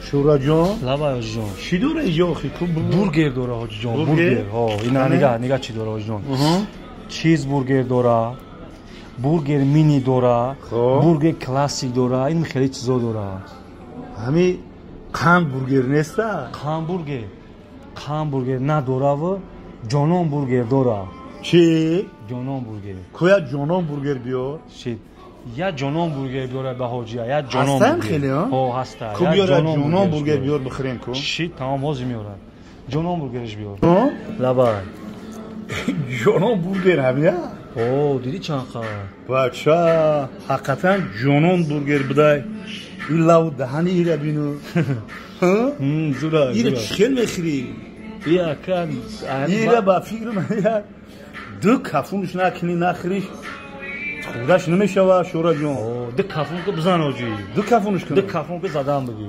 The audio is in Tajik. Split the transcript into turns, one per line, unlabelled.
Шураҷон.
Лабай, ҳоҷиҷон.
Чӣ дора иҷо охи?
Бургер дора, ҳоҷиҷон, бургер. Ҳо, ина нига, нига, чӣ дора, ҳоҷиҷон. Чизбургер дора, бургер мини дора, бургер классик дора, ин хеле чизо дора.
Ҳами қанд бургер неста?
Қанд бургер, қанд бургер надораву ҷонон бургер дора.
Чӣ?
Ҷонон бургер.
Куя ҷонон бургер биёр.
Шид. Я ҷонон бургер биёра ба ҳоҷия, я ҷонон.
Ҳастан хеле,
ҳо, ҳаста.
Ку биёра, ҷонон бургер биёр, бихӯрем ку.
Шид, тамом, ҳозир меорад. Ҷонон бургериш биёр. Лабай.
Ҷонон бургер ҳамия?
О, дидӣ чанд қа?
Бача, ҳақиқатан ҷонон бургер будай. Ин лаву даҳани ира бину.
Зура.
Ира чӣ хел мехӯрӣ?
Ира
ира ба фикрам ду кафунш накунӣ, нахӯриш, хӯрдаш намешава, Шӯраҷон.
Ду кафун ки бизан, ҳоҷӣ.
Ду кафунш кун.
Ду кафун ки задан бигӣ.